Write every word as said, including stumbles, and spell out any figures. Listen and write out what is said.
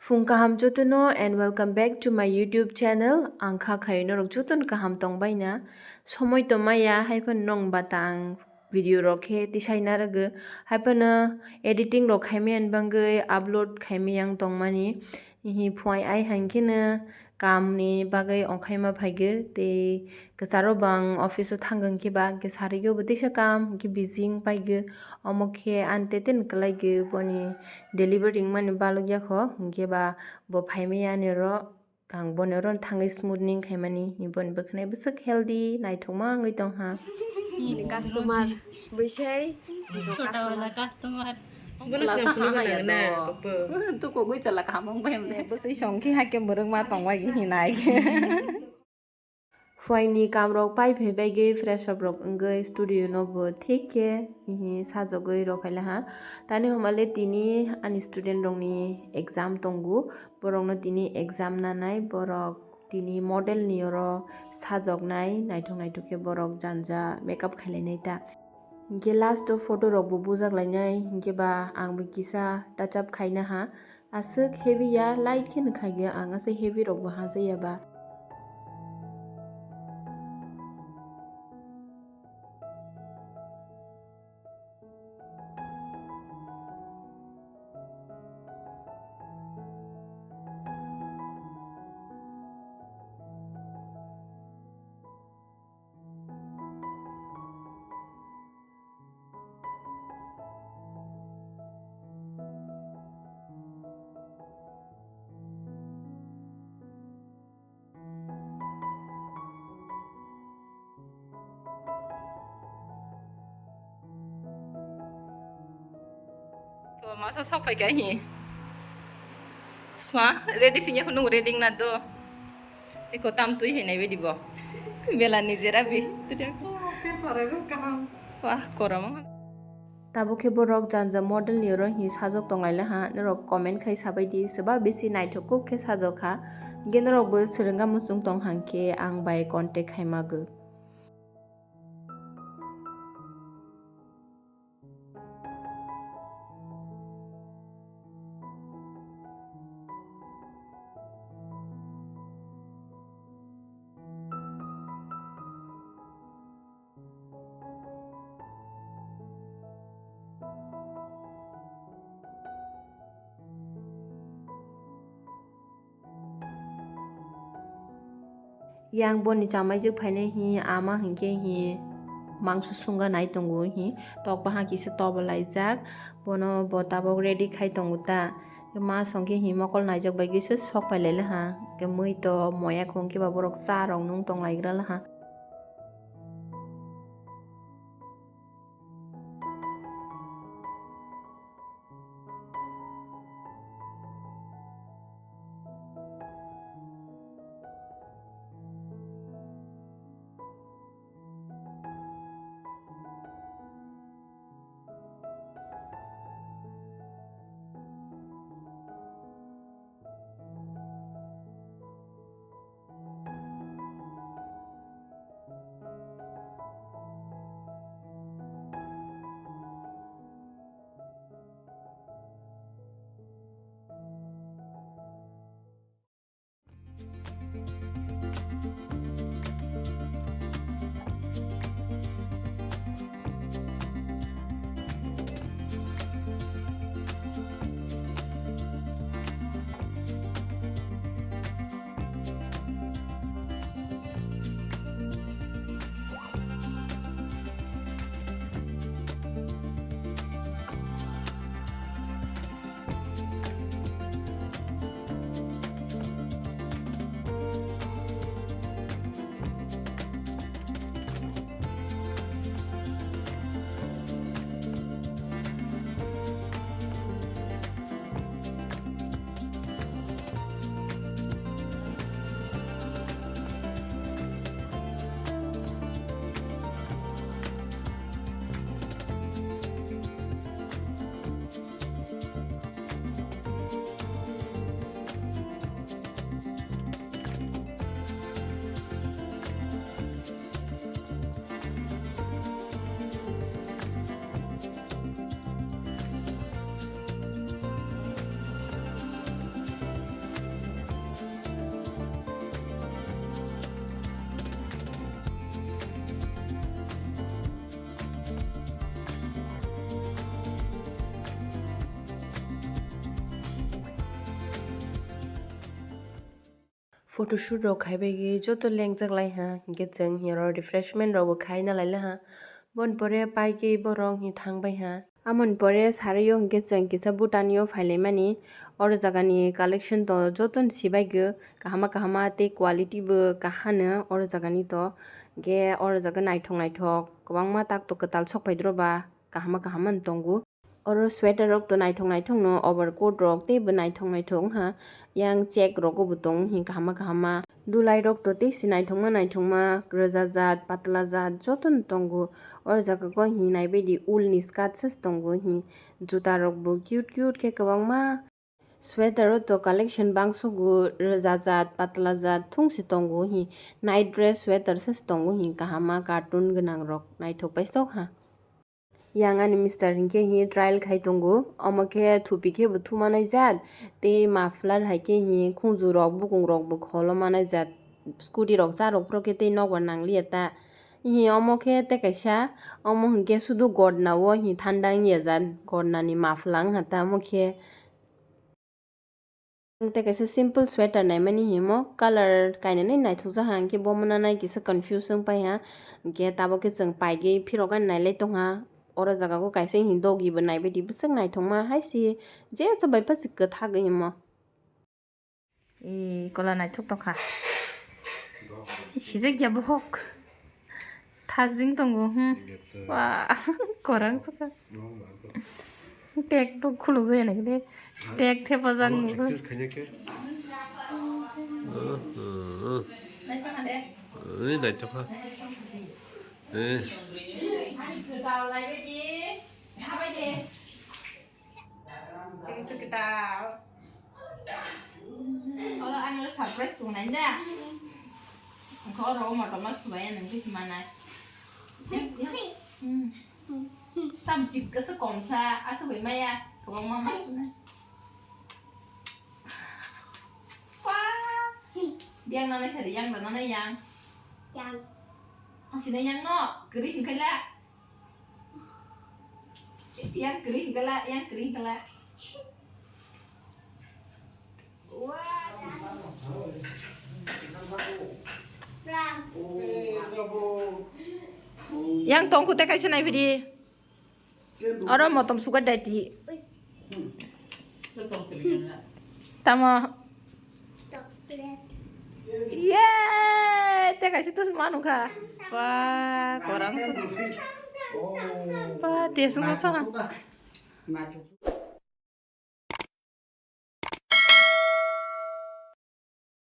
Phung kaham jotono and welcome back to my YouTube channel. Ang kha khayo norok jotono kaham tongbaina. Somoi tongmaya haiphano nong bata ang video rok khe tisai narwgo. Haiphano editing rok khaimaya ni bagwi upload khaimaya ang tongmani. Hihi phuai ai haikheno kamni bagwi ongkhaima phaigo tei kwcharo bang office o thangkha hinkhe ba hinkhe sarigwi bo teisa kam hinkhe busy wng paigo. Omo khe ani tete ni kwlaigo boni delivery wngmani balukya kho hinkhe ba bo phaimaya ani oro ang boni oro thangwi smoothing khaimani boni bwkhwnai bwswk healthy naithokma wngwi tongha. Customer bwsai Chota wala customer. Bono Chwla songwi saha mano haya na, do. Papa. Tukugwi chwla kaham wng bai mane. Bwswi song khe hakhe mwrwkma tongbai hinai. Phuaini kamrok pai phai bagwi fresh up rok wngwi studio no bo thik khe, hihi, sajagwi rw phaila ha. Tani hwnba le tini ani student rokni exam tongo, borokno tini exam nanai, borok tini model ni oro sajoknai, naithok naithok khe borok janja makeup khailainai ta. Hinkhe last o photo rok bo bujak lainai, hinkhe ba ang bo kisa touch up khaina ha. Aswk heavy ya, light kheno khaikhe ang aswk heavy rok bo hajaya ba. Ko masa sok phai ka hi. Sma, ready sing ya khunung ready na do. Eko tam twi hinai bedi bo. Bela ni jera bi. Wah, koramo. Tabuk khe borok janja model ni oro hi sajok tonglaila ha, norok comment khai sabai di, swba bisi naithok kuk khe sajok kha. Hinkhe norok bo swrwngma muchung tong hang khe ang bai contact khai mago. Yang boni chamaijwk phainai hi ama hinkhe hi mangso sunga nai tongo hi tok baha kisa tobo laijak, bono bo tabok ready khai tongo ta. Ma songkhe hi mokol naijak bai kisa sok pai lai laha, mui to moya khong khe ba borok cha rok nung tong lai gra laha. Photoshoot rok khai bai joto lengjak lai ha, hinkhe chwng hero refreshment rok bo khai na lai ha. Bon pore pai ke borok hi thang bai ha. Amoni pore sarwi o hinkhe chwng kisa Bhutan o phai lai mani. Oro jaga ni collection to joto ni si bai kahama kahama tei quality bo kaham no oro jaga ni to. Hinkhe oro jaga naithok naithok kwbangma tak to kwtal sok pai doro ba kahama kahama no tongo. Oro sweater rok to naithok naithok no, overcoat rok tei bo naithok naithok wngkha. Yang check rogo bo tong hi kahama kahama. Dulai rok to tei si naithokma naithokma, rwja jat, patla jat joto no tongo. Oro jaga go hi naibaidi wool ni skirt se tongo hi. Juta rok bo cute cute khe kwbangma. Sweater o to collection bangsugo, rwja jat, patla jat thung si tongo hi. Night dress sweater se tongo hi kahama cartoon gwnang rok naithok pai sok ha. Yang ani mister hinkhe hi trial khai tongo, omo khe thupi khe bo thuma nai jat, tei muffler hai khe hi khunju rok bukung rok bo kholo manai jat, scooty rok cha rok phuru khe tei nokbar nang liya ta. Hi omo khe tei kaisa, omo hinkhe sudu godna o hi thanda wngya jat, godna ni muffler wngkha ta omo khe. Tei kaisa simple sweater naimani himo, colour kainwi naithokjak ha, hinkhe bo mwnanai kisa confuse wng pai ha, hinkhe tabuk khe chwng paigwi phirogwi nailai tongha. Oro jaga o kaisa hi doggy bo naibaidi bwswk naithokma hai se, jesa bai phasi kwthagwi himo. Ee, kola naithok tongkha. Sijak ya bohok. Thajing tongo, hmm. Wah, korang saka. Tek tok khuluk jaya nai de. Tek thepa jang nugo. Ni naithok kha. Eh. Oro ani oro surprise tongnai da. Angkhe oro o motom no subai ya nang khe manai. Hmm. Tam chip kasa komsa, asa bai maya, kwbangma ma sunai. Wah. Yang nana sari, yang nana yang. Yang. Sini yang no, kering kala. Yang kering kala, yang kering kala. Wah. Yang tongkhu tei kaisa nai phidi. Oro motom sugar daddy. Tamo. Ye, tei kaisa tus manu kha. Wah, korang su. Wah, tesung sa.